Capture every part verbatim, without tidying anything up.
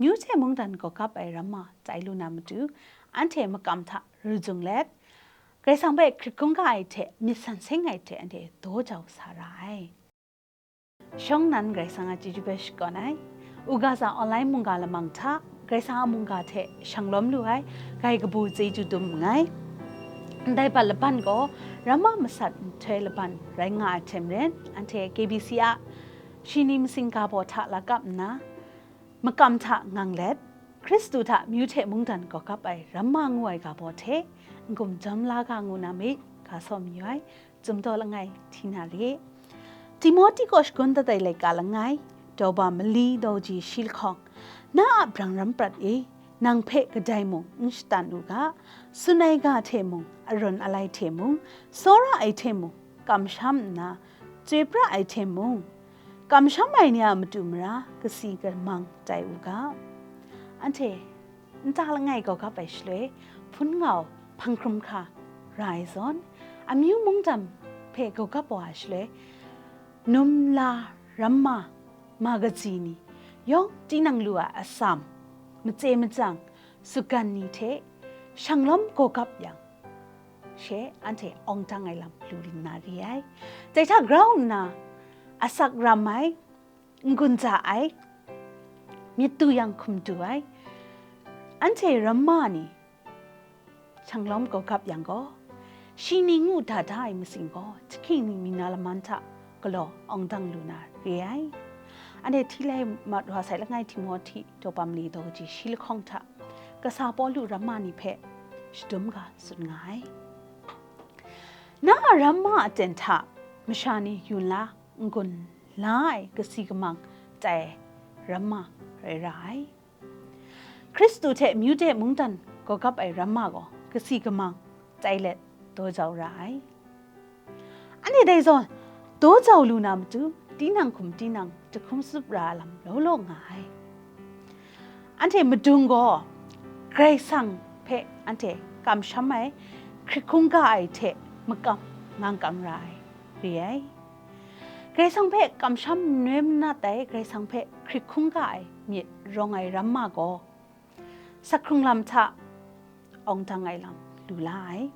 Myu hte mungdan gawgap ai ramma tai lu na matu, anhte makam hta ruzung let, Karai Kasang hpe hkrit hkungga ai hte myit san seng ai hte anhte daw jau sa ra ai. Shawng nnan Karai Kasang a chyeju hpe shakawn ai. U Gaza online mungga lamang hta Karai Kasang a mungga hte shang lawm lu ai, grai kabu chyeju dum nngai. Ndai bat laban gaw ramma masat nhtoi laban rai nga ai hte maren, anhte K B C a shi ni masing ga baw hta lakap nna, makam hta ngang let, Hkristu hta myu hte mungdan gawgap ai ramma ngu ai ga baw hte n-gun jawm la ga ngu na myit, ga saw mayu ai, Chyum daw langai hti na re. Timohti kaw shagun dat ai laika langai, daw ba mali daw ji shi lahkawng, na a brang ram prat e, nang hpe kadai mung n shatan u ga, tsun ai ga hte mung, arawn alai hte mung, tsawra ai hte mung, kamsham nna, chyoi pra ai hte mung, kamsham ai ni a matu mara kasi kamang tai u ga. Anhte nta langai gawgap ai shaloi, hpun ngau hpang hkrum hkra ra ai zawn, amyu mungdan hpe gawgap wa ai shaloi, num la ramma, magazine ni yawng tinang lu ai atsam, matse machyang, sutgan ni hte shanglawm gawgap yang she, anhte awng dang ai lam lu na re ai. Dai hta grau nna, asak ram ai, n-gun ja ai, myit du yang hkum du ai, anhte ramma ni shanglawm gawgap yang gaw, shi ni ngu da da ai masing gaw, jahkying ni mina laman hta galaw awng dang lu na re ai. Anhte hti lai mat wa sai langai Timohti daw ba mali daw kaji shi lahkawng hta, kasa Pawlu ramma ni hpe shadum ga tsun nga ai. Na a ramma aten hta masha ni yun la n-gun la ai kasi kamang tai ramma rai ra ai. Hkristu hte myu de mungdan gawgap ai ramma gaw kasi kamang tai let daw jau ra ai. Anhte dai zawn daw jau lu na matu, tinang hkum tinang jahkrum tsup ra ai lam law law nga ai. Anhte madung gaw Karai Kasang hpe anhte kamsham ai, hkrit hkungga ai hte makam ngang kang ra ai re ai. Karai Kasang hpe kamsham n rai manat ai, Karai Kasang hpe hkrit hkungga ai myit rawng ai ramma gaw, sak hkrung lam hta awng dang ai lam lu la ai.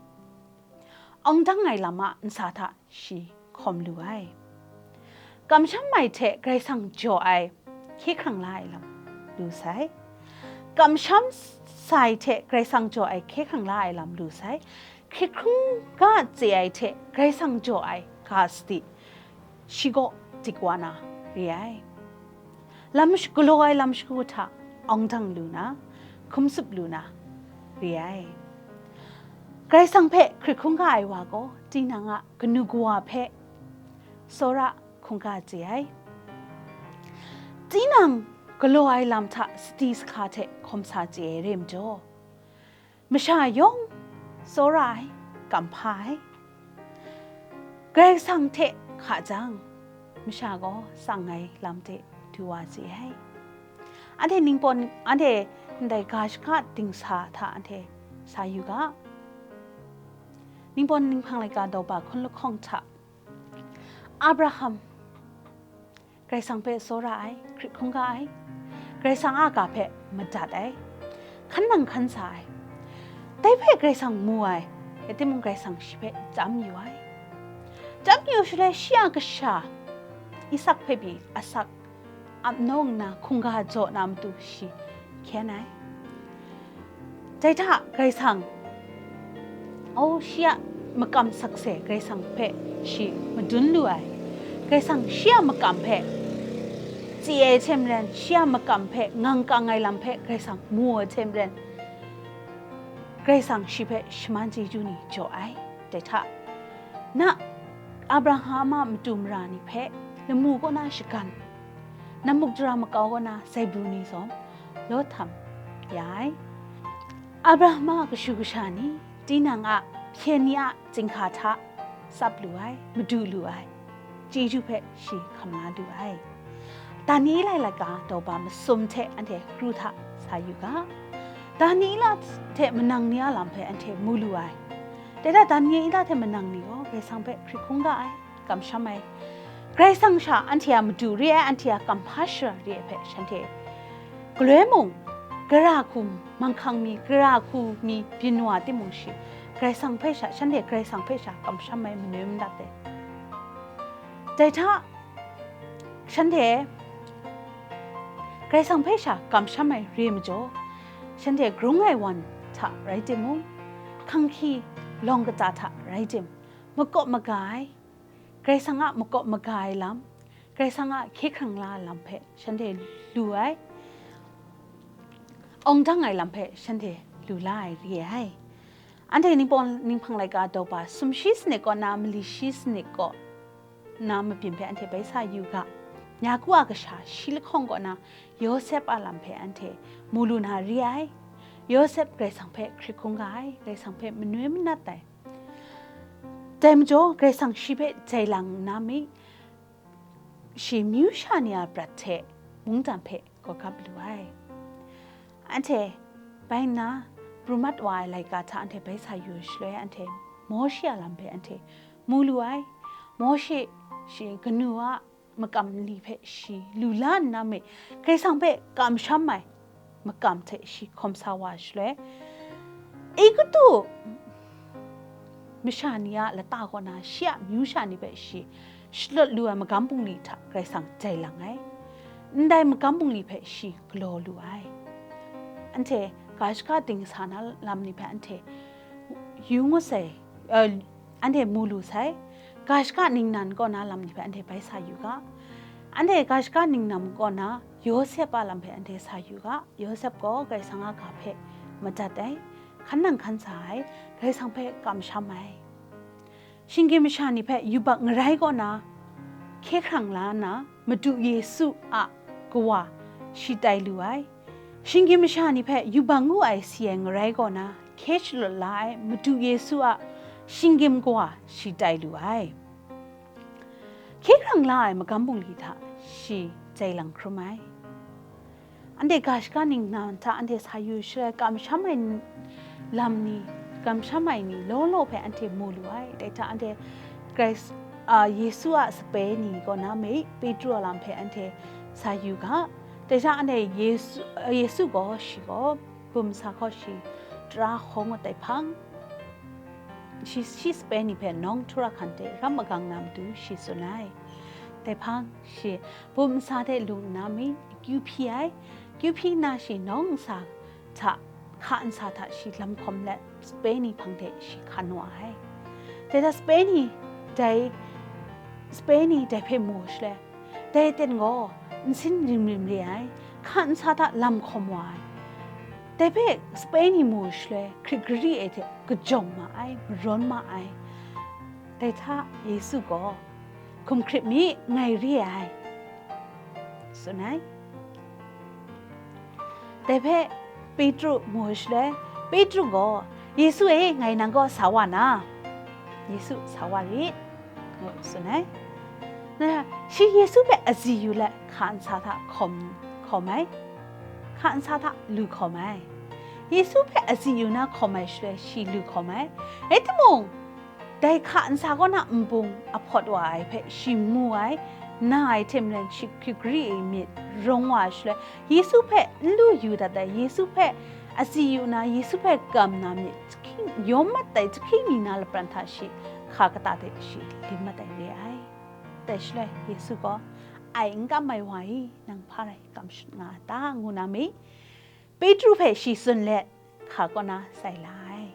Awng dang ai lam a ntsa hta shi hkawm lu ai. Kamsham ai hte Karai Kasang jaw ai hkye hkrang la ai lam lu sai. Kamsham sai hte Karai Kasang jaw ai hkye hkrang la ai lam lu sai. Hkrit hkungga tse ai hte Karai Kasang jaw ai ga sadi shi gaw dik wa na re ai. Lam sh-, galaw ai lam shagu hta awng dang lu na, hkum tsup lu na re ai. Karai Kasang hpe hkrit hkungga ai wa gaw, tinang a kanu kawa hpe tsawra hkungga chye ai. Tinang galaw ai lam hta sadi sahka hte hkawm sa chye ai re majaw, masha yawng tsawra ai, kamhpa ai, Karai Kasang hte hka jang, masha gaw tsang ai lam de du wa chye ai. Anhte ningpawt, anhte ndai ga shaka dingsa hta anhte sa yu ga. Ningpawt Ninghpang laika daw ba hkun lahkawng hta, Abraham Karai Kasang hpe tsawra ai, hkrit hkungga ai, Karai Kasang a ga hpe madat ai, hkan nang hkan sa ai, dai hpe Karai Kasang mu ai, rai timung Karai Kasang shi hpe chyam yu ai. Chyam yu shaloi shi a kasha Isak hpe pyi asak ap nawng nna hkungga jaw na matu shi hkyen ai. Dai hta Karai Kasang, o, shi a makam sakse Karai Kasang hpe shi madun lu ai. Karai Kasang shi a makam hpe chye ai hte maren, shi a makam hpe ngang kang ai lam hpe Karai Kasang mu ai hte maren, Karai Kasang shi hpe shaman chyeju ni jaw ai. Dai hta, na Abraham a matu mara ni hpe lamu kaw na shagan, namuk dara makau kaw na Zebru ni zawn law htam ya ai. Abraham a kashu kasha ni, tinang a hpyen ni a chyinghka hta tsap lu ai, madu lu ai, chyeju hpe shi hkam la lu ai. Daniela laika daw ba masum hte anhte kru hta sa yu ga. Daniela hte manang ni a lam hpe anhte mu lu ai. Dai hta Daniela hte manang ni gaw Karai Kasang hpe hkrit hkungga ai, kamsham ai, Karai Kasang sha anhte a madu re ai, anhte a kamhpa shara re ai hpe shanhte Galoi mung, gara hku manghkang mi, gara hku mi byin wa timung shi, Karai Kasang hpe sha, shanhte Karai Kasang hpe sha kamsham ai manoi manat ai. Dai hta, shanhte Karai Kasang hpe sha kamsham ai re majaw, shanhte grung ai wan hta rai timung, hkanghki lawng kata hta rai tim, makawp maga ai, Karai Kasang a makawp maga ai lam, Karai Kasang a hkye hkrang la ai lam hpe shanhte lu ai, awng dang ai lam hpe shanhte lu la ai re ai. Anhte Ningpawng Ninghpang laika daw pa sumshi sanit kaw na mali shi sanit kaw na mabyin hpe anhte bai sa yu ga. Yaku a kasha shi lahkawng kaw na Yawsep a lam hpe anhte mu lu na re ai. Yawsep Karai Kasang hpe hkrit hkungga ai, Karai Kasang hpe manoi manat ai. Dai majaw, Karai Kasang shi hpe jai lang nna mi, shi myu sha ni a prat hte mungdan hpe gawgap lu ai. Anhte bai nna, pru mat wa ai laika hta anhte bai sa yu ai shaloi, anhte Mawshe a lam hpe anhte mu lu ai. Mawshe shi kanu a makam mali hpe shi lu la nna mi, Karai Kasang hpe kamsham ai makam hte shi hkawm sa wa shaloi, Egutu masha ni a lata kaw na shi a myu sha ni hpe shi shalawt lu ai magam bungli hta Karai Kasang jai lang ai. Ndai magam bungli hpe shi galaw lu ai. Anhte ga shaka dingsa na lam ni hpe anhte yu ngut sai, eh, anhte mu lu sai. Ga shaka ningnan kaw na lam ni hpe anhte bai sa yu ga. Anhte ga shaka ningnan kaw na Yawsep a lam hpe anhte sa yu ga. Yawsep gaw Karai Kasang a ga hpe madat ai, hkan nang hkan sa ai, Karai Kasang hpe kamsham ai. Shinggyim masha ni hpe yubak ngarai kaw na hkye hkrang la nna, Madu Yesu a kawa shi tai lu ai. Shinggyim masha ni hpe yubak ngu ai si ai ngarai kaw na hkye shalawt la ai Madu Yesu a shinggyim kawa shi tai lu ai. Hkye hkrang la ai magam bungli hta shi jai lang hkrum ai. Anhte ga shaka ningnan hta anhte sa yu shaloi, kamsham ai lam ni, kamsham ai ni law law hpe anhte mu lu ai. Dai hta anhte Krais, a, Yesu a sape ni kaw na mi, Petru a lam hpe anhte sa yu ga. Dai hta anhte Yesu, Yesu gaw shi gaw bum sa hkaw shi tara hkaw ngut ai hpang, shi, shi sape ni hpe nawng htura hkan hte rap magang na matu shi tsun ai. Dai hpang shi bum nsa hte lu nna mi, kyu hpyi ai. Kyu hpyi nna shi nawng nsa hta, hka nsa hta shi lam hkawm let, sape ni hpang hte shi hkan wa ai. Dai hta sape ni dai, sape ni dai hpe mu shaloi, dai aten gaw nsin rim rim re ai, hka nsa hta lam hkawm wa ai. Dai hpe sape ni mu shaloi, hkrit gari ai hte kajawng ma ai, marawn ma ai. Dai hta Yesu gaw, "Hkum hkrit mi, ngai re ai," tsun ai. Dai hpe Petru mu shaloi, Petru gaw, "Yesu e, ngai nang kaw sa wa na, Yesu sa wa rit," ngu tsun ai. Na, shi Yesu hpe azi yu let hka nsa hta hkawm, hkawm ai, hka nsa hta lu hkawm ai. Yesu hpe azi yu na hkawm ai shaloi, shi lu hkawm ai. Rai timung, dai hka nsa kaw na nbung ahpawt wa ai hpe shi mu ai, na ai hte maren shi hkrit gari e myit rawng wa ai shaloi, Yesu hpe n lu yu dat ai, Yesu hpe azi yu na, Yesu hpe kam na myit jahkying, yawm mat ai jahkying ni na lapran hta shi hka kata de shi lim mat ai re ai. Dai shaloi Yesu gaw, "Ai n kam ai wa e, nang hpa rai kam shut nga a ta?" ngu na mi, Petru hpe shi tsun let, hka kaw na sai la ai.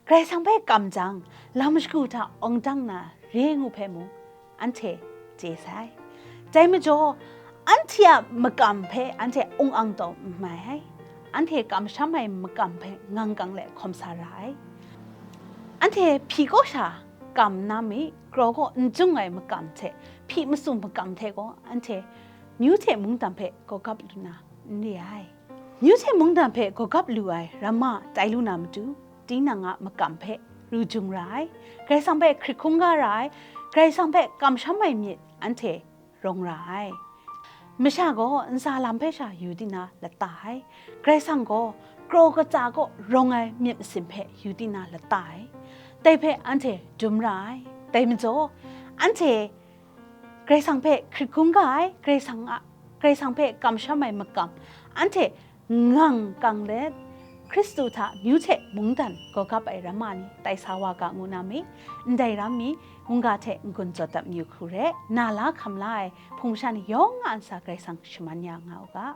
Karai Kasang hpe kam jang, lam shagu hta awng dang na re ngu hpe mung, anhte chye sai. Dai majaw, anhte a makam hpe anhte ung ang taw n mai ai. Anhte kamsham ai makam hpe ngang kang let hkawm sa ra ai. Anhte hpyi kaw sha kam na mi, kraw kaw n jung ai makam hte hpyi masum makam hte gaw, anhte myu hte mungdan hpe gawgap lu na n re ai. Myu hte mungdan hpe gawgap lu ai ramma tai lu na matu, tinang a makam hpe ru jung ra ai, Karai Kasang hpe hkrit hkungga ra ai, Karai Kasang hpe kamsham ai myit anhte rawng ra ai. Masha gaw ntsa lam hpe sha yu di na lata ai, Karai Kasang gaw kraw katsa kaw rawng ai myit masin hpe yu di na lata ai, dai hpe anhte dum ra ai. Dai majaw, anhte Karai Kasang hpe hkrit hkungga ai, Karai Kasang a Karai Kasang hpe kamsham ai makam, anhte ngang kang let, Hkristu hta myu hte mungdan gawgap ai ramma ni tai sa wa ga ngu na mi? Ndai ram mi, mungga hte n-gun tsawt dap yu hku re, na la hkam la ai hpung sha ni yawng a ntsa Karai Kasang shaman ya nga u ga.